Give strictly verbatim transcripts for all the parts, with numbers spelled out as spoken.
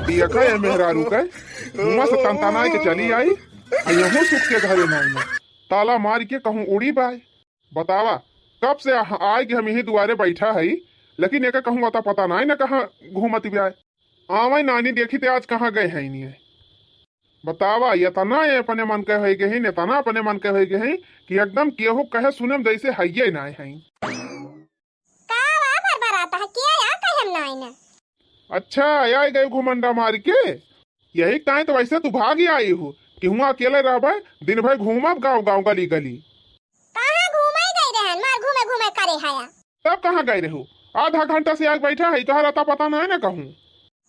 देखा ये मेहरारू के, हुआं से तनतनाए के चली आई, आ यहूं सुख के घरे नाई ना। ताला मार के कहूं उड़ी बाय। बतावा, कब से आ-, आए के हम यही दुआरे बैठा हई, लेकिन एका कहूं अता पता नाई ना कहाँ घूमत बाय। आवे नानी देखी ते आज कहाँ गए हैं नहीं। बतावा, इतना ये अपने मन के होई गई, इतना अपने मन के होई गई कि एकदम केहू कहे सुने में जैसे हइये नाई है। का वा बरबरात है? किया या कहे हम नाई ना? अच्छा, आइ गए घुमंडा मार के। यही ताई तो वैसे तू भागी आई हू कि हुआं अकेले रहबे, दिन भर घूमब गाँव गाँव, गली गली। कहाँ घूमे गई रहन? मार घूमे घूमे करे हया। तब कहाँ गए रहू? आधा घंटा से आके बैठा है, तोहरा अता पता नाई ना कहूँ।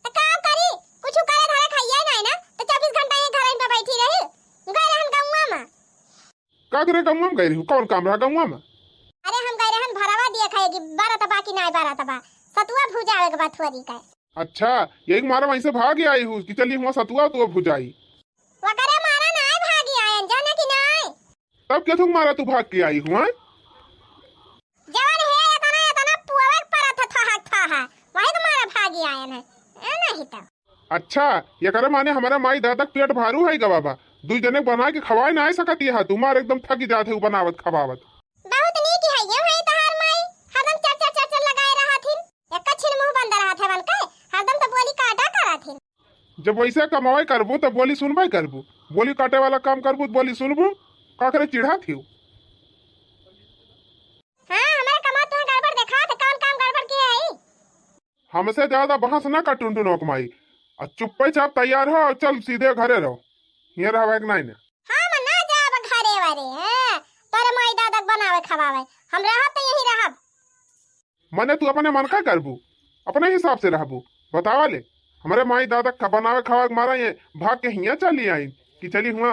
तो का करी? कुछ करे धरे खाइए नाई ना, तो चउबीस घंटा ये घर पे बैठी रही। गए रहन गौवा में। का करे गौवा में गए रहू? कौन काम रहा गौवा में? अरे हम गए रहन भरवा दिए खाए कि बरत बा कि नाई बरत बा। सतुआ भुजावे के बा थोरी का। अच्छा, यही मारा वहीं से भाग आई हूँ कि चली हुआं सतुआ तो भुजाई। वकरे मारा नाई भागी आयन, जाने कि नाई? तब के तुम मारा तू भाग के आई हुआं? जवन है इतना, इतना पुअवे के परत है, थहा, थहा। वही के मारा भागी आयन है। ए नहीं तो। अच्छा, एकरे माने हमारा माई दादा के पेट भारू है गा बाबा। दुई जने के बनाए के खवाए नाई सकत ये हा, तू मार एकदम थकी जात है उ बनावत खवावत। बहुत नीक है ये है तहार माई, हरदम चर चर चर चर लगाए रहत हिन। एक छिन मुंह बंद रहत है बन के, हरदम तो बोली काटा करत हिन। जब वैसे कमावे करबू तो बोली सुनबे करबू, बोली काटे वाला काम करबू तो बोली सुनबू, का करे चिढ़ा थियो। हाँ, हमारे कमात तुहे गड़बड़ देखा थे, कौन काम गड़बड़ किए है? हमसे ज्यादा बहस ना कर टुनटुन ओक माई, आ चुप्पे चाप तैयार हो और चल सीधे घरे रहो, हियां रहबे के नाई ना। हम ना जाब घरे वारे, हैं? तोरे माई दादा के बनावे खवावे, हम रहब तो यहीं रहब। मने तू अपने मन का करबू, अपने हिसाब से रहबू। बतावा ले, हमरे माई दादा का बनावे खावे के मारा ये भाग के हियां चली आई कि चली हुआं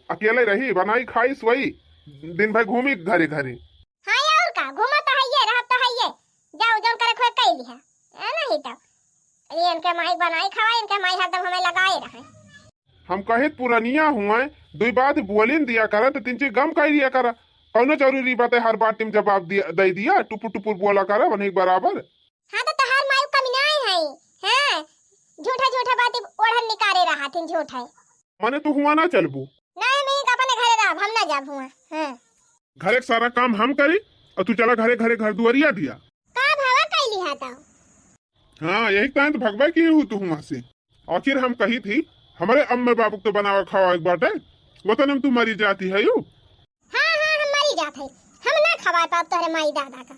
अकेले रही, बनाई खाई सोई, दिन भर घूमी घरे घरे। हाँ और का, घूमा तो हइये, रहब तो हइये, जाओ जौन करे खोए कई लिहा। ए नहीं तो, ये इनके माई बनाई खवाई, इनके माई हरदम हमें लगाए रहे। हम कहित पुरनिया हुए, दुई बात बोलिन दिया करा, तो तीन चीज गम कह दिया करा। कौनो जरूरी बात है हर बात में जवाब दिया, दे दिया, टुपुर टुपुर बोला करा, वही बराबर। हाँ, तो तहार माई कमी नाई है, हैं? झूठा झूठा बात ओढ़न निकारे रहा थिन, झूठ है। मने तू हुआं ना चलबू? नहीं, मैं अपने घरे रहब, हम ना जाब हुआं। हाँ। घरे के सारा काम हम करी और तू चला घरे, घरे घर दुआरिया दिया। का भवा कैली हा तो? हाँ, यही तान तो भगवा की हूँ तू हुआं से। आखिर हम कही थी, हमारे अम्मा बाबू के तो बनावा खावा एक बाटे, वतन में तू मरी जाती है यू। हाँ, हाँ, हम मरी जात है, हम ना खवाए पाब तोहरे माई दादा का।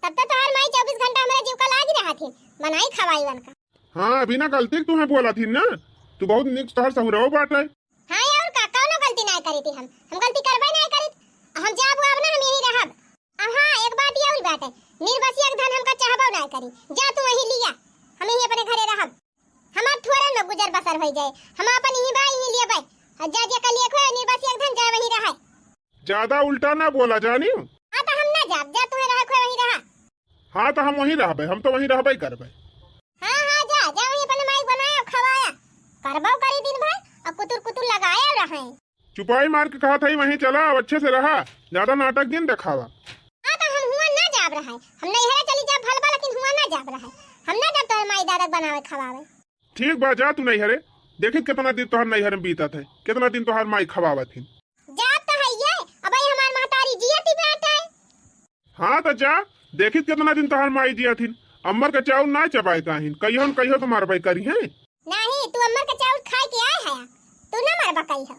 तब तो तोहार माई चउबीस घंटा हमारे जीव का लागी रहा थी, बनाई खवाई वन का। हाँ, बिना गलती के तुम्हें बोला थी ना, तू बहुत निक तोहर सहुरव बाटे। हाँ, और का, कौनो गलती नाय करी थी हम, हम गलती करबे नाय करी। हम जाब आब ना, हम यहीं रहब। अब हाँ, एक बात ये और बात है, निर्बसिया के धन हमका चाहबो नाय करी, जा तू वहीं लिया, हम यहीं अपने घरे रहब। हमार थोरन में गुजर बसर होई जाए, हम अपन यहीं बा, यहीं लिया बा, और जा जे का लिए खोए निर्बसिया के धन जाए वहीं रहे। ज्यादा उल्टा ना बोला जानी। हाँ, तो हम ना जाब, जा तुम्हें रहे खोए वहीं रहा। हाँ, तो हम वहीं रहबे, हम तो वहीं रहबे करबे। हाँ, हाँ, जा, जा, वहीं अपने माई बनाया, खवाया। करबो करी दिन भर, और कुतुर कुतुर लगाया रहे। चुपाई मार के कहा था, वहीं चला, अब अच्छे से रहा, ज्यादा नाटक दिन दिखावा। हाँ, तो हम हुआ ना जाब रहे, हम नैहरे चली जाब भलबा, लेकिन हुआ ना जाब रहे, हम ना जाब तोहरे माई दादा के बनावे खवावे। ठीक बा, जा तू नैहरे, देखित कितना दिन तोहर नैहर में बीतत है, कितना दिन तोहर माई खवावत हिन। जात तो है ये, अब ये हमार महतारी जियत ही बाटे। हाँ, तो जा, देखित कितना दिन तोहार माई जियत हिन। अम्मर के चाउर ना चबाए काहिन, कहियो न कहियो तो मारबे करी हैं। नहीं, तू अम्मर के चाउर खाए के आए है, तू ना मारबा कही हो।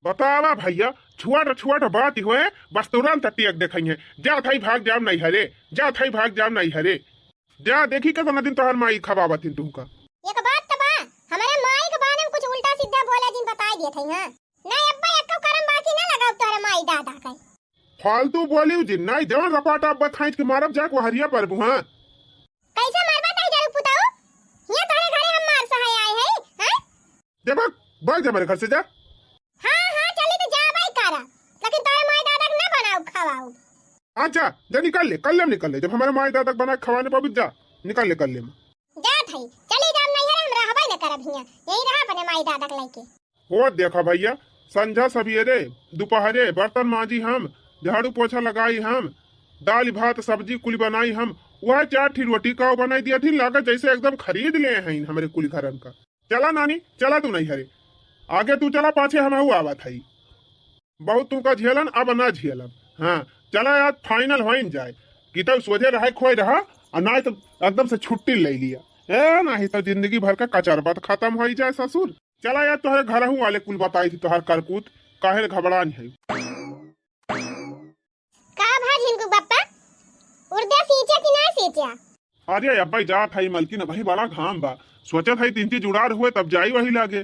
बतावा भैया, छोट छोट बात होए, बस तुरंत टियक देखई है। जा थाई भाग जाम नैहरे, जा थाई भाग जाम नैहरे। जा देखी कितना दिन तोहार माई खवावत हिन तुमका। एक बात तो बा, हमारे माई के बारे में कुछ उल्टा सीधा बोले जिन बताई दिए थे, हाँ। नहीं अब्बा, एको करम बाकी ना लगाओ तोहरे माई दादा के। फालतू बोलियो जी, नहीं जवन रपाटा अब्बा खाइच के मारब जाके वहरिया परबू, हाँ। कैसे मारबा तही जरू पुताऊ? हिया तोहरे घरे हम मार सहाय आए हैं, हैं? दे भाग, भाग जा मेरे घर से जा। हाँ, हाँ, चली तो जा भाई कारा, लेकिन तोहरे माई दादा के ना बनाऊ खवाऊ। हाँ जा, जा निकल ले, कल ले निकल ले, जब हमारे माई दादा के बना के खवाने पाबू, जा, निकल ले, कल ले। जा भाई, चली जा, हम नहीं हम रहबे न करब हिया, यही रहा अपने माई दादा के लेके। हो देखा भैया, संझा सवेरे, दोपहरे बर्तन मांजी हम, झाड़ू पोछा लगाई हम, दाल भात सब्जी कुल बनाई हम, वह चार ठी रोटी का बनाई दिया थी, लागत जैसे एकदम खरीद ले हैं हमरे कुल घरन का। चला नानी, चला तू नैहरे। आगे तू चला, पाछे हमहू आवत हई। बहुत तू का झेलन, अब ना झेलब। हाँ, चला आज final होइन जाए। कि तब सोझे रहे खोए रहा, और ना तो एकदम से छुट्टी ले लिया। ए, नाही तो जिंदगी भर का कचरबत खतम होइ जाए ससुर। चला यार, तोहरे घरहू वाले कुल बताई थी तोहर करकूत, काहे घबरान है। का भा झिनकू बप्पा, उर्दे सींचे कि ना सींचे? अरे अब्बे जात हई मलकिन, अबही बड़ा घाम बा, सोचत हई तीन चीज जुड़ार हुए तब जाई वही लागे।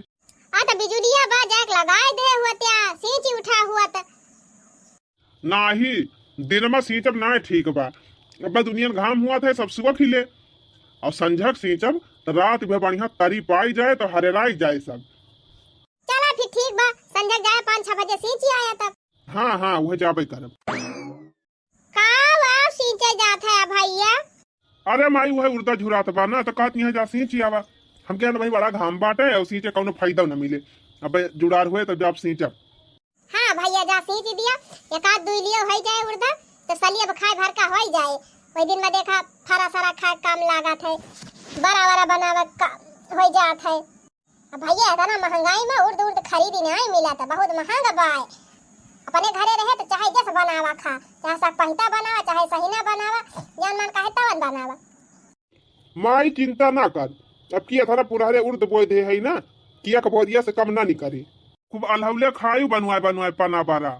आ त बिजुलिया बा, जाके लगाए दे हुआ त्या, सींची उठा हुआ त। नाही, दिन में सींचब ना ठीक बा, अब्बे दुनियन घाम हुआ थे सब सुबह खिले, और संझक सींचब त रात भर बढ़िया तरी पाई जाए तो हरेराई जाए सब। चला फिर ठीक बा, संझक जाए पाँच छह बजे सींची आया तब। हाँ, हाँ, उहे जाबे करब। का वा सींचे जात है भैया? अरे माई, उहे उर्दा झुरात बा ना, तो कहत यहाँ जा सींची आवा। हम कहन भाई बड़ा घाम बाटे, और सींचे कौनो फायदा न मिले। अब जुड़ार हुए तो जाब सींचब। हाँ भैया, जा सींच दिया, एक आध दुई लियो होइ जाए उर्दा, तो सलिया खाए भर का होइ जाए। वही दिन में देखा, फरा सरा खाए काम लागत है, बरा वरा बनावे का होइ जात है। अब भैया, इतना महंगाई में उर्द उर्द खरीदी नाहीं मिलत, बहुत महंग बा। अपने घरे रहे तो चाहे जस बनावा खा, चाहे सपहिता बनावा, चाहे सहिना बनावा, जौन मन कहे तवन बनावा। माई चिंता ना कर, अब की इतना पुरहरे उर्द बोए दे है ना, कि एक बोरिया से कम ना निकरी। खूब अलहौले खायू बनवाए बनवाए पना बारा।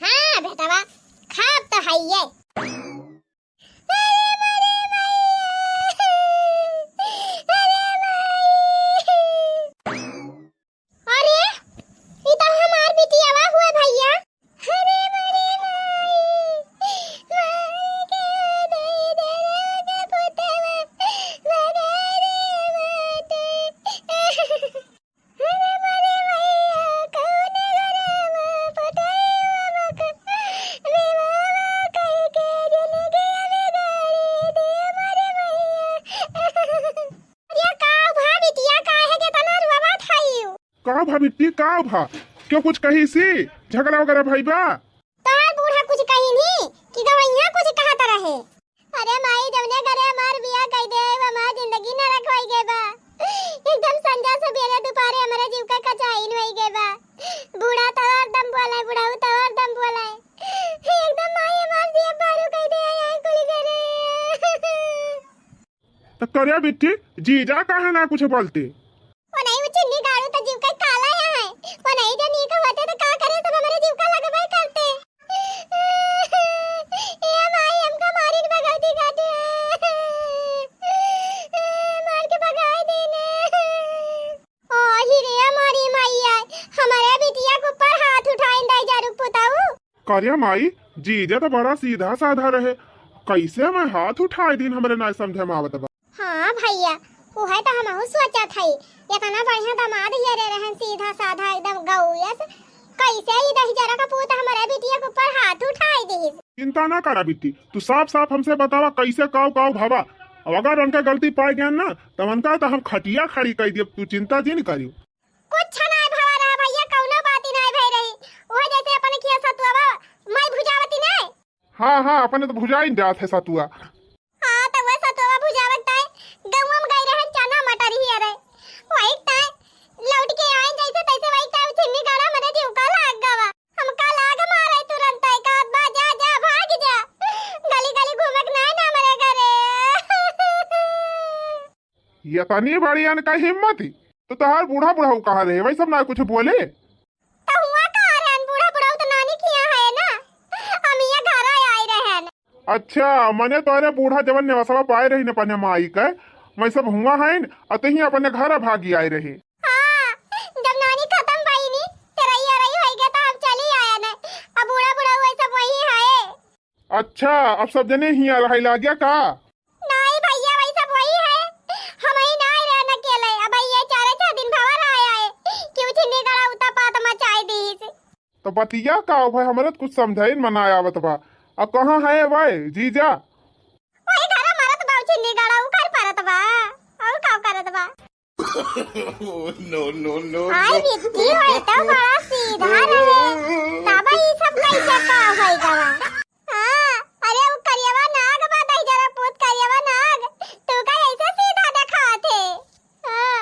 हाँ बेटवा, खाब तो हइये। अरे माई, अरे माई। अरे, ई तो हमार बिटियावा हुए भैया। अरे माई, माई के दे दे रे के पुतवा, मगरे बाटे। अरे मोरे मैया, कौन घरवा पटाई बाबा का, रे बाबा कह के जिंदगी बिगाड़ी दे मोरे मैया। अरे का भा बिटिया, काहे के तना रुआवत हइउ? का भा बिट्टी, का भा? क्यों कुछ कही सी? झगड़ा वगैरह भई बा? तोहार बूढ़ा कुछ कही नहीं कि गवैया कुछ कहत रहे। अरे माई, जौने घरे हमार बियाह कई दे, वो हमार जिंदगी नरक होई गए बा। एकदम संझा सबेरे दुपहरे हमरे जीव का कचाइन होई गए बा। बूढ़ा तो हरदम बोले, बुढ़ऊ तो हरदम बोले। एकदम माई हमार जिया पारू कई दे, आई कुली घरे। तो करे बिट्टी, जीजा काहे ना कुछ बोलते? वो नहीं, वो चिन्नी गाड़ू तो जीव का काला है। वो नहीं जो नीक होते तो का करे, सब हमरे जीव का लगबे करते। ए माई, हमका मारिन भगवती घाटे। मार के भगाए देने। ओ ही रे हमारी माई आए, हमारे बिटिया के ऊपर हाथ उठाइन दे जा रुक पुताऊ। करे माई, जीजा तो बड़ा सीधा साधा रहे, कैसे मैं हाथ उठाए दिन हमरे ना समझे में आवत बा। हाँ भैया, उहे तो हमहू सोचत हई, इतना बढ़िया दामाद हेरे रहन, सीधा साधा एकदम गौयस, कैसे ई दहिजरा का पूत हमरे बिटिया के ऊपर हाथ उठाए दिहिस। चिंता ना करा बिट्टी, तू साफ साफ हमसे बतावा कैसे काव काव भवा। अब अगर उनका गलती पाए गया ना, तो उनका तो हम खटिया खड़ी कर दिए, तू चिंता जिन करियो। कुछ नाय भवा रहा भैया, कौनो बात ही नाय भई रही। ओहे जैसे अपने किया सतुआ माई भुजावती नाय। हाँ, हाँ, अपने तो भुजाइन जात है सतुआ। हाँ, तो वह सतुआ भुजावत ताय, गौवा में गई रहन चना मटर ही अरे। वही ताय लौट के आए जैसे तैसे वही ताय छिन्नी गाड़ा मरे जीव का लाग गवा। हमका लाग मारे तुरंत ताय, कहत बा, "जा, जा, भाग जा। गली गली घूमे के नाय ना मरे घरे।" ये तनी बड़ी अनका हिम्मत ही। तो तोहार बूढ़ा बुढ़ऊ कहाँ रहे? वही सब ना कुछ बोले। तो हुआ कहाँ रहन? बूढ़ा बुढ़ऊ तो नानी किया है ना, हम ये घर आए रहन। अच्छा, मने तोरे बूढ़ा जवन नेवसवा पाए रही न अपने माई के, वही सब हुआ है न, अतही अपने घर भागी आए रहे। हाँ, जब नानी खत्म भई नी, तेरही अरही होई गए तो हम चली आए न। अब बूढ़ा बुढ़ऊ वही सब वही है। अच्छा, अब सब जने हियाँ रहै लाग्या का? नाई भैया, वही सब वही है, हम ही ना रहे न अकेले। अब ये चारे छह दिन भवा रहा है, क्यों छिन्नी गड़ा उता पात मचाए दीस। तो बतिया का भाई, हमरे तो कुछ समझाइन मना आवत बा। अब कहाँ है भाई जीजा? वही घर मरत बा छिन्नी गड़ा, उ कर परत बा, और का करत बा? No, no, no, आई no। बिट्टी होई तो बड़ा सीधा रहे, तब ई सब कैसे का होई गवा? हाँ, अरे उ करियवा नाग बा, दहिजरा पूत करियवा नाग, तू का ऐसे सीधा देखात है? हाँ,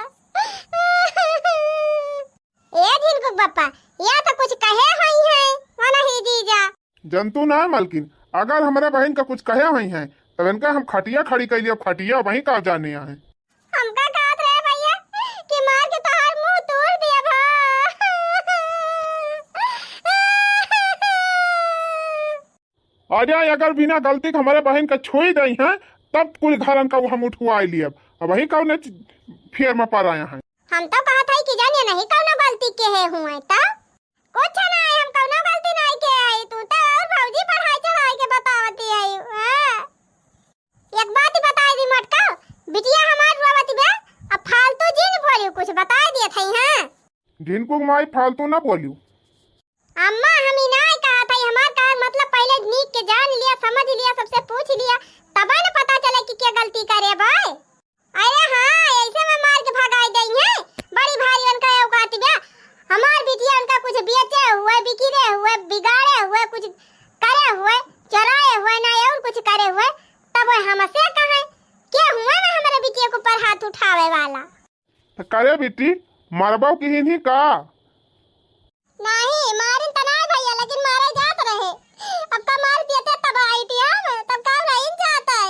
जंतु ना है मालकिन, अगर हमरे बहिन का कुछ कहे हुई हैं, तब इनका हम खटिया खड़ी कइ लिया, खटिया वहीं का जाने आए। हमका कहत रहे भइया कि मार के तोहार मुंह तोड़ दिया भा। अरे, अगर बिना गलती के हमरे बहिन का छुई दई हैं, तब कुल घरन का हम उठवाई लियब। अबहीं कौने फेर में पड़ आया हैं। हम तो कहत हई कि जानिए नहीं कौनो गलती के है हुए, तो कुछ ना है, हम कौनो गलती नहीं के हई। तू तो और भौजी पढ़ाई चढ़ाई के बतावती है। हाँ। एक बात बताई दी मटका, बिटिया हमार रोवत बे, अब फालतू जिन बोलियो, कुछ बताई दिए थई। हाँ। झिनकू के माई फालतू ना बोलियो। अम्मा, हम ई नाय कहत हई, हमार कहल मतलब पहिले नीक के जान लिया, समझ लिया, सबसे पूछ लिया, तबे न पता चले कि के गलती करे भाई। अरे हाँ, ऐसे में मार के भगाई देई हैं, बड़ी भारी उनका औकात बा। हमार बिटिया उनका कुछ बेचे हुए, बिकिरे हुए, बिगाड़े हुए, कुछ करे हुए, चोराए हुए, ना और कुछ करे हुए, तब वो हमसे कहे, के हुए ना हमारे बिटिया के ऊपर हाथ उठावे वाला। तो करे बिट्टी, मरबो की ही का? नहीं, मारिन त नाय भइया, लेकिन मारे जात रहे। अब का मार दिए थे तब आई थी हम, तब का रहीन जात है।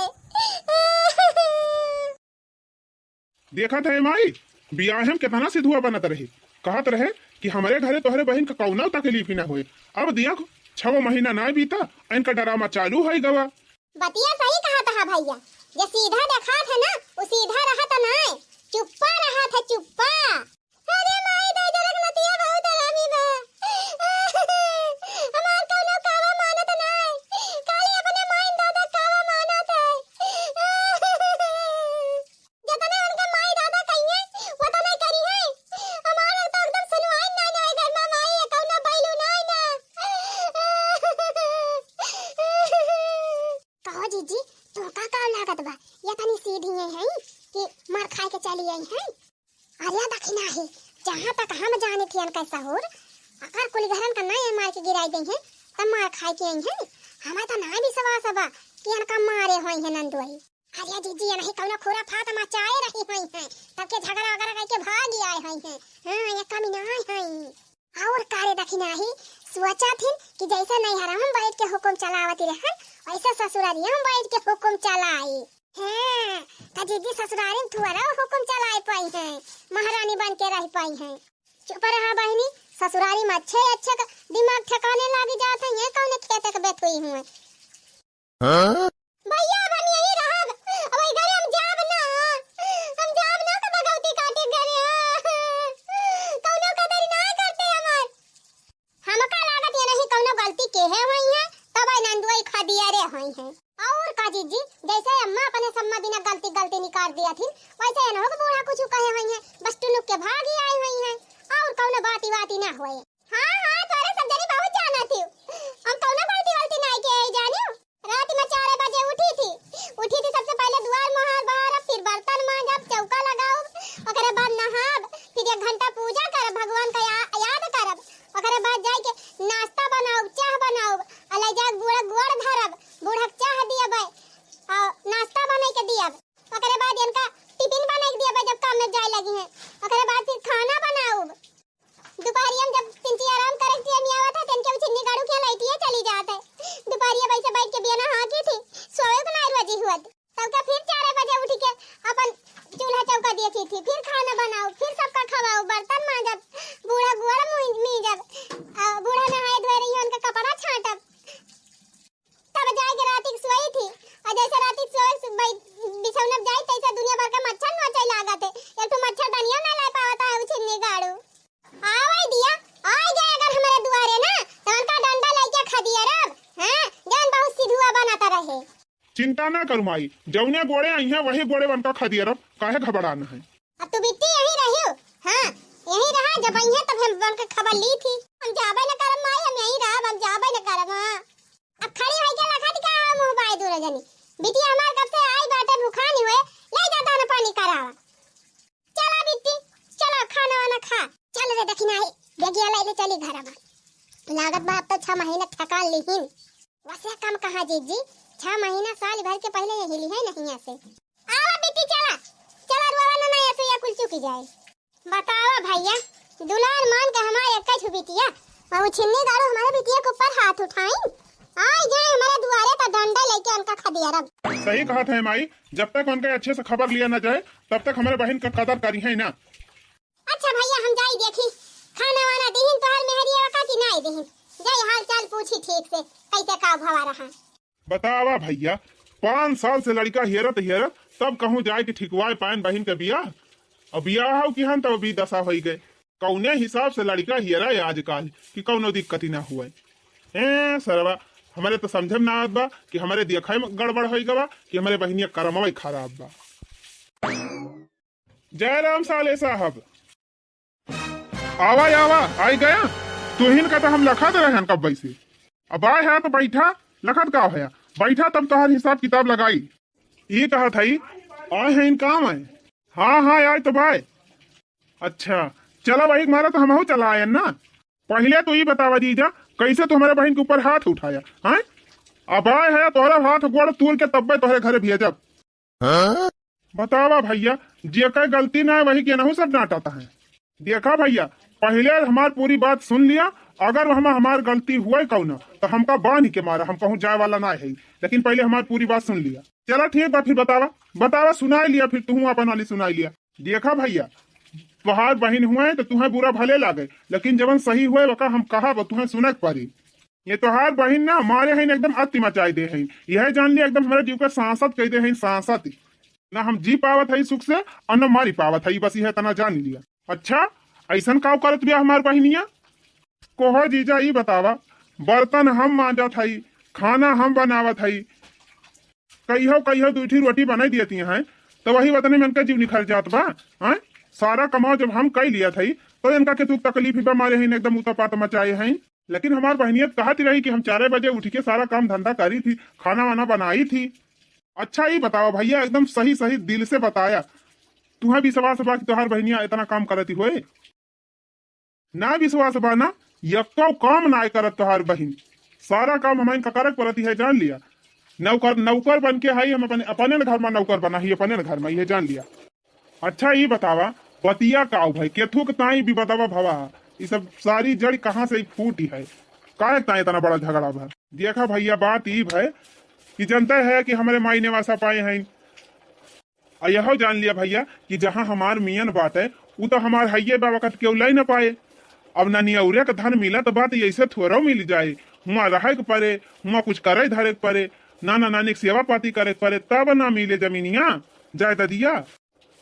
देखत है माई, बियाहे में कितना सिधुआ बनत रही, कहत रहे कि हमरे घरे तोहरे बहिन का कौनो तकलीफ ही ना होए। अब दिया छव महीना ना बीता, इनका ड्रामा चालू है गवा। बतिया सही कहत ह भइया, जे सीधा देखात ह ना, उ सीधा रहत नाय, चुप्पा रहत ह, चुप्पा। अरे माई, दाई जरक नतिया बहुत हरामी बा। हमार कौनो कावा मानत नाय, खाली अपने माई दादा कावा मानत है। जतने उनके माई दादा कहिए, वतने करी है। हमार तो एकदम सुनवाई ना, ना, घर में माई है, कौनो बैलू ना, ना। कहो जीजी, तोहका का लागत बा, ये तनी सीधी हैं कि मार खाए के चली आई हैं? अरे दखिनाही, जहाँ तक हम जाने थी इनका सहूर, अगर कुल घरन का नहीं मार के गिराई देई हैं, तब मार खाए के आई हैं। हमें तो ना विश्वास बा कि इनका मारे होई हैं नंदुआई। अरे जीजी, ये नहीं कौनो खुराफात मचाए रही होई हैं, तब के झगड़ा वगैरह करके भागी आए होई हैं। हाँ, ये कमी ना आई हैं। और का रे दखिनाही, सोचा थिन कि जैसे नैहरा में बैठ के हुकुम चलावती रहन, वैसे ससुरारिया में बैठ के हुकुम चलाई। हैं, त जीजी ससुरारी में थुअरा हुकुम चलाए पाई हैं, महारानी बन के रह पाई हैं। चुप रहा बहिनी, ससुरारी में अच्छे अच्छे क दिमाग ठिकाने लागी जात हैं, ये कौने खेते के बेथुई हुए। हाँ? भइया, अब हम यहीं रहब। अब वही घरे हम जाब ना। हम जाब ना तो भगवती काटे घरे। कौनो कदर ना करते हमार। हमका लागत ये नहीं कौनो गलती के है हुई है, तब आई नंदुआई खा दिया रे हुई है। और का जीजी, जैसे अम्मा अपने सम्मा बिना गलती गलती निकाल दिया थी, वैसे इन्हों के बूढ़ा कुछ कहे हुई है, बस टुनुक के भागी आई हुई है, और कौनो बाती वाती ना हुए। हाँ, हाँ, तोरे सब जनी बहुत जाना थी। हम कौनो गलती वलती नाई के आई जानियो। रात में चार बजे उठी थी। उठी थी, सबसे पहले दुआर मोहार बहारब, फिर बर्तन मांजब, चौका लगाउब, ओकरे बाद नहाब, फिर एक घंटा पूजा करब, भगवान का या-, याद करब। ओकरे बाद जाई के नाश्ता बनाउब, चाह बनाउब, आ ले जाके बूढ़ा गोड़ धरब, बूढ़ा के चाह दियब, आ नाश्ता बनाई के दियब। ओकरे बाद इनका टिफिन बनाई के दियब, जब काम में जाए लगी हैं। ओकरे बाद फिर खाना बनाउब। दुपहरिया में जब तिनकी आराम करे के time आवत है, तिनके उछिन्नी गाड़ू के लइटिए चली जात है। दुपहरिया वैसे बैठ के बियना हाँकी थी, सोवे के ना रोजी हुअत। तब का फिर चार बजे उठ के अपन चूल्हा चौका देखी थी, फिर खाना बनाउब, फिर सबका खवाउब, बर्तन मांजब, बूढ़ा गोड़ मुइ-, मीजब, आ, बूढ़ा नहाए धोए रही, उनका कपड़ा छांटब। तब जाए के राती के सोई थी, और जैसे राती के सोए से बै-, बिछौना पे जाई, तैसे दुनिया भर के मच्छर नोचे लागत है। एक ठो मच्छरदानिया ना ला पावत है, उछिन्नी गाड़ू। आवै दिया, आइ गए अगर हमारे दुआरे ना, तो उनका डंडा लेके खदियरब, हाँ, जौन बहुत सिधुआ बनत रहे। चिंता ना करू माई, जौने गोड़े आई हैं, वही गोड़े उनका खदियरब, काहे घबराना है? अब तू बिट्टी यहीं रहियो, हाँ, यहीं रहा, जब आई हैं तब हम उनके खबर ली थी। हम जाबे न करब माई, हम यहीं रहब, हम जाबे न करब, हाँ। अब खड़ी होई के लखत का मुंह बाय दूर जनी। बिटिया हमार कब से आई बाटे भुखानी हुए, ले जा दाना पानी करावा। चला बिट्टी, चला खाना वाना खा। चल रे दखिनाही, बेगिया ले ले चली घर में। लागत बा अब तो छह महीना ठका लिहिन। वैसे कम कहा जीजी, छह महीना साल भर के पहले यही लिहे नहीं ऐसे। आवा बिट्टी चला, चला रुआवा ना, ना ऐसे या कुल चुकी जाए। बतावा भैया, दुलार मान के हमारे एक ठो बिटिया, और वो छिन्नी गाड़ू हमारे बिटिया के ऊपर हाथ उठाई। आई जाए हमारे दुआरे तो डंडा लेके उनका खदेरब। सही कहत है माई, जब तक उनके अच्छे से खबर लिया न जाए, तब तक हमरे बहिन का कदर करिहैं ना। अच्छा भइया, हम जाई देखी, खाना वाना दिहिन तोहार मेहरिया का कि नाई दिहिन? जाई हाल चाल पूछी ठीक से, कैसे का भवा रहा। बतावा भइया, पाँच साल से लड़िका हेरत हेरत तब कहूँ जाए कि ठिकवाए पाएन बहिन के बियाह। अब बियाह हो कि हन तब अभी दशा होई गए। कौने हिसाब से लड़िका हेरा है आजकल कि कौनो दिक्कत ही ना हुए। ए सरवा, हमरे तो समझे में ना आवत बा कि हमरे देखा में गड़बड़ होई गवा कि हमरे बहिनिया करमवा ही खराब बा। जय राम साले साहब। आवा आवा, आई गया। तुहिन का तो हम लखत रहन कब से। अब आए है तो बैठा, लखत का होया? बैठा तब तोहार हिसाब किताब लगाई। ई कहत हई, आए हैं इन काम है। हाँ हाँ, आए तो बाय। अच्छा, चला भाई मारा तो हमहू चला आयन ना। पहिले तो ई बतावा जीजा, कैसे तू हमरे बहिन के ऊपर हाथ उठाया, हैं? अब आए है तोहरा हाथ गोड़ तूर के तब्बे तोहरे घरे भेजब। बतावा भइया, जेकर गलती ना है वही केनहू सब डांटत है। देखा भइया, पहिले हमार पूरी बात सुन लिया। अगर हम हमार गलती हुए कौनो तो हमका बांध के मारा, हम कहूँ जाए वाला ना है, लेकिन पहिले हमार पूरी बात सुन लिया। चला ठीक बा, फिर बतावा, बतावा सुनाई लिया, फिर तुहू अपन वाली सुनाई लिया। देखा भइया, तोहार बहिन हुए तो तुहें बुरा भले लागे, लेकिन जवन सही हुए वका हम कहा वो तुहें सुने के पड़ी। ये तोहार बहिन ना मारे हैं एकदम अति मचाई दे हैं, यह जान लिया एकदम हमारे जीव का सांसत कह दे हैं, सांसत। ना हम जी पावत है सुख से और ना मारी पावत है, बस यह तना जान लिया। अच्छा, ऐसन काव करत बिया हमार बहिनिया? कोहो जीजा, ई बतावा, बर्तन हम मांजत हई, खाना हम बनावत हई, कहियो कहियो दुइ ठी रोटी बनाई देती हैं, तो वही वतने में इनका जीव निखर जात बा। हैं? सारा कमाओ जब हम कई लिया थई, तो इनका के दुख तकलीफ ही बा, मारे हैं एकदम उतापात मचाए हैं। लेकिन हमार बहनियत कहत रही कि हम चारे बजे उठ के सारा काम धंधा करी थी, खाना वाना बनाई थी। अच्छा, ई बतावा भइया, एकदम सही सही दिल से बताया, तुहें विश्वास बा कि तोहार बहनिया इतना काम करती होए? ना विश्वास बा ना, यक्को काम ना करत तोहार बहिन। सारा काम हमाइन का करक पड़ती है, जान लिया। नौकर, नौकर बन के हई, हम अपने, अपने न घर में नौकर बना ही, अपने न घर में, ये जान लिया। अच्छा, ई बतावा, बतिया का भाई, केथू के ताई भी बतावा भवा, ई सब सारी जड़ कहाँ से फूटी है, काहे ताई इतना बड़ा झगड़ा भा? देखा भइया, बात ई भय कि जनता है कि हमरे माई नेवासा पाए हैं, आ यहो जान लिया भइया कि जहाँ हमार मियन बाटे, उ तो हमार हइये बा, वक्त केहू लइ न पाए। अब ननियौरे के धन मिलत बा, त ऐसे थोड़ो मिल जाए। हुआं रहे के परे, हुआं कुछ करे धरे के परे, नाना नानी के सेवा पाती करे के परे, तब ना मिले जमीनिया जायदादिया।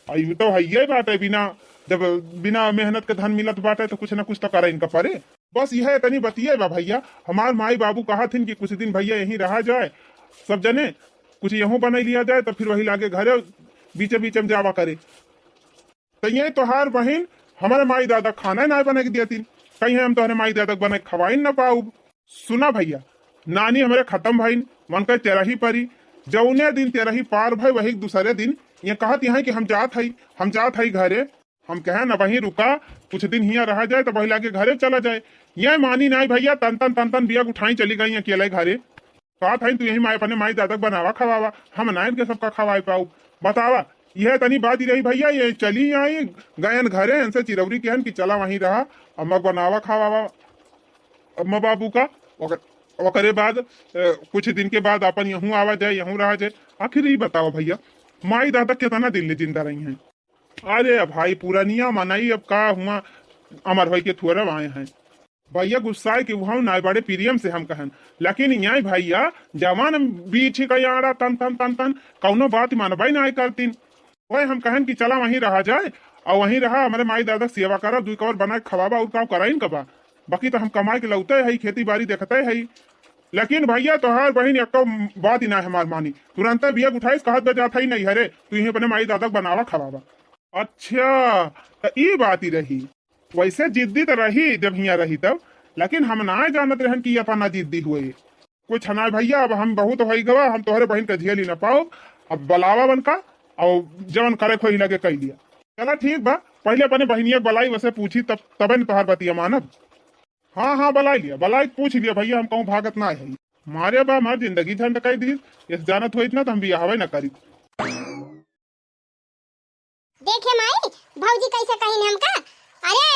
आ ई तो हइये बाटे, बिना, जब बिना मेहनत के धन मिलत बाटे, तो कुछ ना कुछ तो करे इनका परे। बस यह तनी बतिये बा भइया, हमार माई बाबू कहत हिन कि कुछ दिन भइया यहीं रहा जाए, सब जने कुछ यहूँ बनाई लिया जाए, तो फिर वही लागे घरे बीचे बीचे में जावा करे। तो ये तोहार बहिन हमारे माई दादा खाना ना बना के दिया तीन, कहीं हम तोहरे माई दादा के बना के खवाई ना पाऊब। सुना भइया, नानी हमरे खत्म भइन, मन कर तेरही परी, जौने दिन तेरही पार भई वही दूसरे दिन ये कहत यहाँ कि हम जात हई, हम जात हई घरे। हम कहे न वहीं रुका, कुछ दिन हियाँ रहा जाए तो वही लागे घरे चला जाए। ये मानी नाई भइया, तन तन तन तन बिया उठाई चली गई अकेले घरे। कहत हई तू यही माई, अपने माई दादा के बनावा खवावा, हम ना इनके सबका खवाए पाऊ। बतावा, यह तनी बात ही रही भइया, ये चली आई गयन घरे, इनसे चिरौरी कहन कि चला वहीं रहा, अम्मा के बनावा खवावा, अम्मा बाबू का। ओकर-, ओकरे बाद, अ, कुछ दिन के बाद अपन यहूँ आवा जाए, यहूँ रहा जाए। आखिर ई बतावा भइया, माई दादा कितना दिन ले जिंदा रही हैं? अरे भाई, पुरनिया मनई अब का हुआ, अमर होई के थोड़ा आए हैं। भइया गुस्साए के उहाँ नाय बड़े प्रेम से हम कहन, लेकिन यहाँ भइया जवान बीछ के आड़ा तन तन तन तन कौनो बात मानबे नाय करतीन। वही हम कहन कि चला वहीं रहा जाए, और वहीं रहा, हमरे माई दादा के सेवा करा, दुई कवर बना के खवाबा, और काम कराइन कबा। बाकी तो हम कमाए के लौटे हई, खेती बाड़ी देखते हई। लेकिन भइया तोहार बहिन एको बात ही ना हमार मानी, तुरंते बिया उठाइस, कहत बा जात हई नैहरे, तू यहीं अपने माई दादा के बनावा खवाबा। अच्छा, त ई बात ही रही। वैसे जिद्दी त रही जब हियाँ रही तब, लेकिन हम ना जानत रहन कि ये अपना जिद्दी हुए। कुछ ना भइया, अब हम बहुत होई गवा, हम तोहरे बहिन के झेली न पाओ। अब बलावा बन का, और जवन करे खोई लगे कई लिया। चला ठीक बा, पहिले अपने बहिनिया के बलाई, वसे पूछी तब, तबे न तोहार बतिया मानब। हाँ हाँ, बलाई लिया, बलाई पूछ लिया भइया, हम कहूँ भागत ना है। मारे बा हमार जिंदगी झंड कई दी, इस जानत होइत ना तो हम बियाहवे ना करी। देखे माई, भौजी कैसे कहिन हमका। अरे,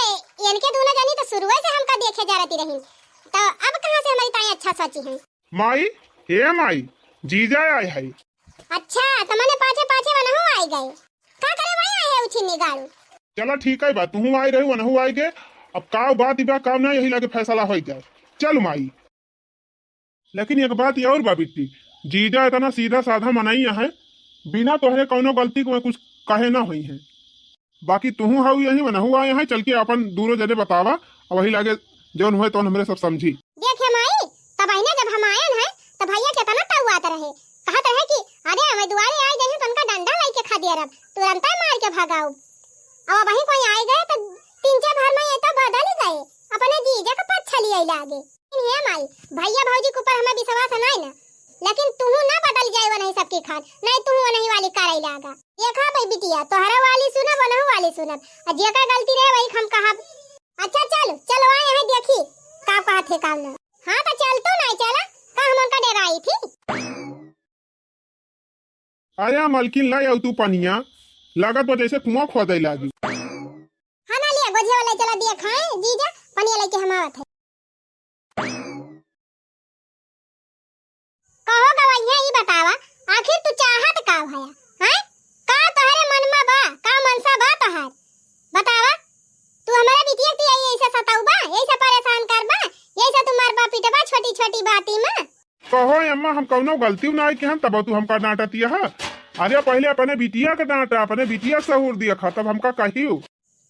इनके दोनों जनी तो शुरुए से हमका देखे जा रहती रहिन, तो अब कहाँ से हमारी ताई अच्छा सोची हैं? माई, हे माई, जीजा आए है। अच्छा, त मने पाछे पाछे वनहु आइ गए। का करे वही आए है उछिन्नी गाड़ू? चला ठीक है बा, तुहू आइ रही, वनहु आइ गए। अब का बात बा, का ना, यही लगे फैसला होइ जाए। चल माई। लेकिन एक बात और बा बिट्टी, जीजा इतना सीधा साधा मनई है, बिना तोहरे कौनो गलती को कुछ कहे ना होई है। बाकी तुहू हऊ यही वनहु आए हैं, चल के अपन दूनो जने बतावा, और वही लागे जौन हुए तौन हमरे सब समझी। देखे माई, तब अहिने जब हम आयन है, तब भैया केतना तउआत रहे, कहत रहे कि अरे हमें दुआरे आइ गए हैं तो उनका डंडा लाइ के खदेरब, तुरंते मार के भगाउब। अब वही कोई आइ गए तो तीन चार भर में ये तो बदल गए, अपने जीजा का पक्ष लिए लागे। हे माई, भैया भौजी के ऊपर हमें विश्वास नहीं ना, लेकिन तुहू ना बदल जाए वनही सबके खान, नहीं तुहू वनही वाली करे लागा। देखा भाई बिटिया, तोहरा वाली सुनब, वनहु वाली सुनब, और जेकर गलती रहे वही हम कहब। अच्छा चल, चलो आए हैं देखी का कहत है काम ना। हाँ तो चल तू नहीं चला, का हम उनका डराई थी? अरे मलकिन, लाई आउ तू पनिया, लागत बा जैसे कुआं खोदे लागी। हाँ ना लिया, गोझे वाला चला दिया खाए, जीजा, पनिया लेके हम आवत है। कहो गवैया, ई बतावा, आखिर तू चाहत का भया, हैं? का तोहरे मन में बा, का मनसा बा तोहार? बतावा, तू हमारे बिटिया के यही ऐसे सताउबा, यही से परेशान करबा, यही से तू मारबा पीटबा छोटी छोटी बाती में? कहो अम्मा, हम कौनो गलती ना किहन, तब तू हमका डांटतिया है। अरे पहले अपने बिटिया के डांटा, अपने बिटिया सहूर दिया खा, तब हमका कहियो।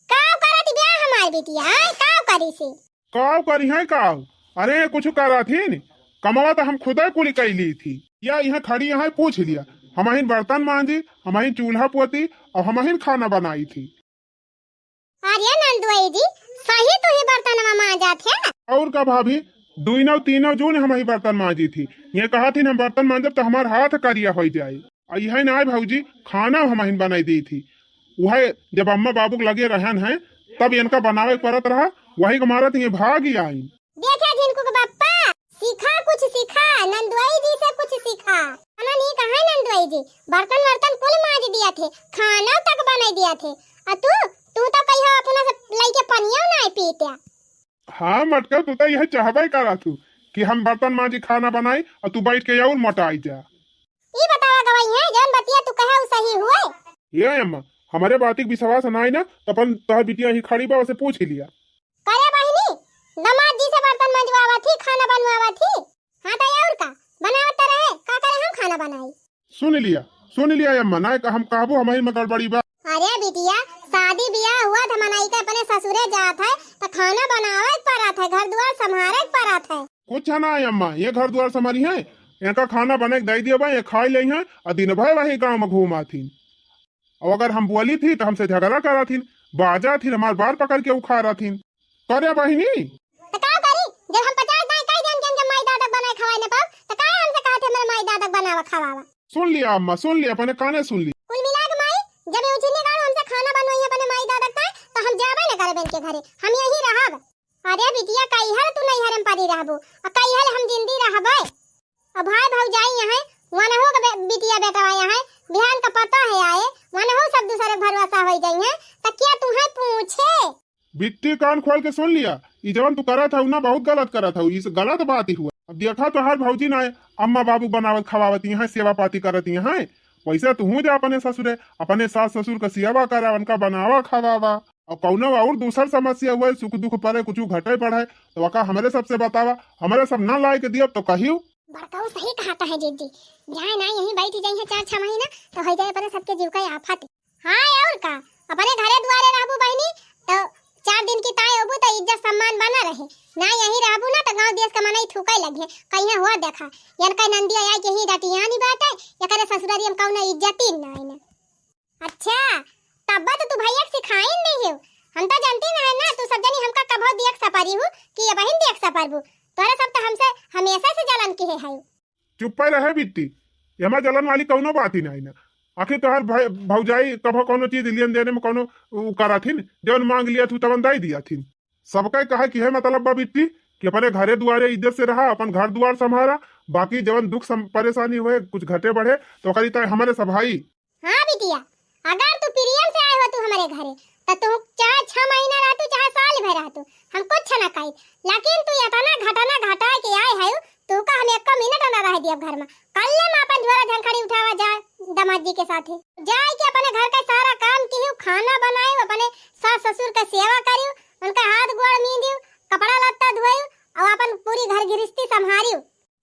काव करत बिया हमार बिटिया, आय काव करी से? काव करी है काव? अरे कुछ करत ही नहीं, कमवा तो हम खुदे कुली कैली थी। या यहाँ खड़ी यहाँ पूछ लिया, हमहिन बर्तन मांजी, हमहिन चूल्हा पोती और हमहिन खाना बनाई थी। अरे नंदुआई जी, सही तू ही बर्तनवा मांजत है। और का भाभी, दुइनो तीनों जून हम ही बर्तन मांजी थी। ये कहा थी हम बर्तन मांजब तो हमार हाथ करिया हो जाए। आ इहे ना भौजी, खाना हमहिन बनाई दी थी। उहे जब अम्मा बाबू के लगे रहन है, तब इनका बनावे के पड़त रहा, वही के मारत ये भाग ही आई। देखा झिनकू के बप्पा, सीखा कुछ सीखा, नंदुआई जी से कुछ सीखा। अना नी कहा नंदुआई जी, बर्तन वर्तन कुल मांज दिया थे, खाना तक बनाई दिया थे। आ तू, तू तो कहियो अपना से लइके पनियो ना पीत्या। हाँ मटका, तू तो यह चाहबे करा थू कि हम बर्तन मांजी, खाना बनाई और तू बैठ के और मोटाई जा। ई बतावा गवाई है, जौन बतिया तू कहे उ सही हुए? ये अम्मा, हमारे बात के विश्वास नाई ना, तो अपन तोहर बिटिया ही खड़ी बा, उसे पूछ ही लिया। करे बहिनी, दामाद जी से बर्तन मंजवावा थी, खाना बनवावा थी। हाँ तो और का? बनावत तो रहे, का करे हम खाना बनाई? सुन लिया, सुन लिया अम्मा, ना हम कहबो हमही में गड़बड़ी बा। अरे बिटिया, शादी बियाह हुआ था, मनई के अपने ससुरे जात है, तो खाना बनावे के पड़त है, घर दुआर संभारे के पड़त है। कुछ ना है अम्मा, ये घर दुआर संभारी है, इनका खाना बने के दे दिया बा, ये खाई ले हैं, और दिन भर वही गाँव में घूमा थी। और अगर हम बोली थी तो हमसे झगड़ा करा थी, बाजा थी, हमार बार पकड़ के उखाड़ा थी। करे बहिनी। तो का करी? जब हम पचास दाई कह देम कि हमके माई दादा बनाए खवाए न पाओ, तो काहे हमसे कहत है हमरे माई दादा बनावा खवावा? सुन लिया अम्मा, सुन लिया, अपने काने सुन ली। कुल मिला के माई, जब ये उछिन्नी गाड़ू हमसे खाना बनवाई अपने माई दादा का, तो हम जाबे न करबे इनके घरे, हम यही रहब। अरे बिटिया, कई हल तू नैहर में परी रहबू, आ कई हल हम जिंदी रहबे। अब भाई भौजाई यहाँ, वनहु के बे-, बिटिया बेटवा यहाँ, बिहान का पता है आए, वनहु सब दूसरे के भरोसा हो जाई हैं, तो क्या तुम्हें पूछे? बिट्टी, कान खोल के सुन लिया, ई जवन तू करत हऊ ना, बहुत गलत करत हऊ, ई गलत बात ही हुआ। अब देखा तोहार भौजी ना है, अम्मा बाबू बनावत खवावत यहाँ, सेवा पाती करत यहाँ, वैसे तू जा अपने ससुरे, अपने सास ससुर का सेवा करा, उनका बनावा खवावा। और कौनो और दूसर समस्या हुए, सुख दुख पड़े, कुछ घटे बढ़े, तो वका हमरे सबसे बतावा, हमरे सब ना लाए के दियब तो कहियो। बड़काऊ सही कहत है जीजी, जाए ना यहीं बैठ जाई है चार छह महीना, तो हो जाए अपने सबके जीव का आफत। हाँ, और का, अपने घरे दुआरे रहबू बहिनी, तो चार दिन की ताई होबू, तो इज्जत सम्मान बना रहे। ना यहीं रहबू ना, तो गाँव देश का मनई थूके लगे, कहीं हुआ देखा, यन कई नंदिया आई के ही डटियानी बाटे, एकरे ससुरारी में कौनो इज्जत ही ना है ना। अच्छा, तब तो तू भैया के सिखाइन नहीं हो। हम तो जानती ना है ना, तू सब जनी हमका कभो देख सपरी हूँ कि ये बहिन देख सपरबू। तोरे सब तो हमसे हमेशा से जलन किहे है। चुप्पे रहे बिट्टी, ये हमार जलन वाली कौनो बात ही नहीं ना। आखिर तोहर भाई, भौजाई कभो कौनो चीज लेन देने में कौनो उ कराथिन, जौन मांग लिया थू तवन दे दिया थिन। सबका कहे कि है मतलब बा बिट्टी कि अपने घरे दुआरे इज्जत से रहा, अपन घर दुआर संभारा, बाकी जवन दुख सम-, परेशानी हुए, कुछ घटे बढ़े, तो ओकरी ताई हमरे सब भाई। हाँ बिटिया, अगर तू प्रेम से आए हो तू हमारे घरे, तो तू चाहे छह महीना रहतू, चाहे साल भर रहतू, हम कुछ ना कही, लेकिन तू इतना घटना घटा के आए है, तू का हम एक अब घर मा कल्ले मा अपन झोरा झंखड़ी उठावा जाए, दामाद जी के साथे जाए के अपने घर का सारा काम किहू, खाना बनायू, अपने सास ससुर का सेवा करियू, उनका हाथ गोड़ मींदियू, कपड़ा लत्ता धोयू, और अपन पूरी घर गृहस्थी संभारियू।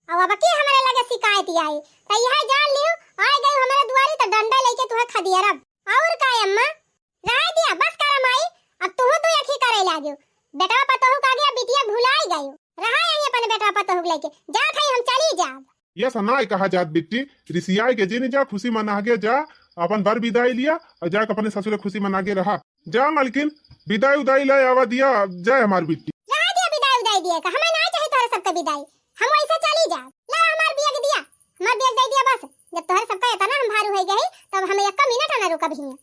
और अब की हमरे लगे शिकायत आई, तो यह जान लियू, आए गयू हमरे दुआरी तो डंडा लेके तुहे खदियरब। और का अम्मा? रहा दिया, बस करा माई, अब तुहू तो यखी करे लाग्यो। बेटवा पतोहू का आगे अब बिटिया भुलाई गयो। रहा यही अपने बेटवा पतोहू के लेके, जात है हम चली जाब। ये सनाई कहा जात बिट्टी, रिसियाई के जिन जा, खुशी मना के जा, अपन बर विदाई लिया और जाके अपने ससुरे खुशी मना के रहा। जा मलकिन, विदाई उदाई ले आवा दिया, जय हमार बिट्टी। रहा दिया विदाई उदाई दिया का, हमें ना चाहिए तोहरे सबके विदाई, हम वैसे चली जाब। ला हमार बैग दिया, हमार बैग दे दिया बस। जब तोहरे सबका इतना हम भारू हो गए, तब हम एक मिनट ना रुकब हियां।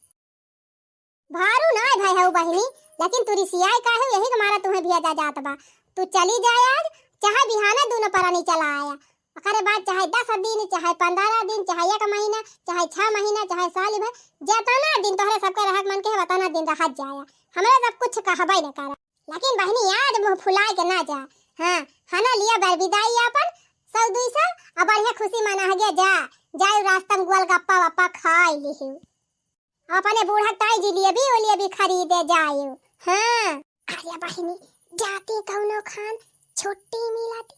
भारू ना भाई हऊ बहिनी, लेकिन तू रिसियाई काहे, यही के मारा तुम्हें भेजा जात बा। तू चली जाए आज, चाहे बिहाने दोनों परानी चला आया। ओकरे बाद चाहे दस दिन, चाहे पन्द्रह दिन, चाहे एक महीना, चाहे छह महीना, चाहे साल भर, जितना दिन तोहरे सबके रहक मन के है, उतना दिन रहत जाया। हमरे सब कुछ कहबे न करा। लेकिन बहिनी, आज मुंह फुलाए के ना जा। हाँ, हना लिया बर विदाई आपन, सौ दुई सौ, अब बढ़िया खुशी मना गया जा। जायू रास्ता में गोलगप्पा वप्पा खाई लिहू। अपने बूढ़ा ताई जिलेबी उलेबी खरीदे जायू। हाँ। अरे बहिनी, जाती कौनो खान छुट्टी मिलती।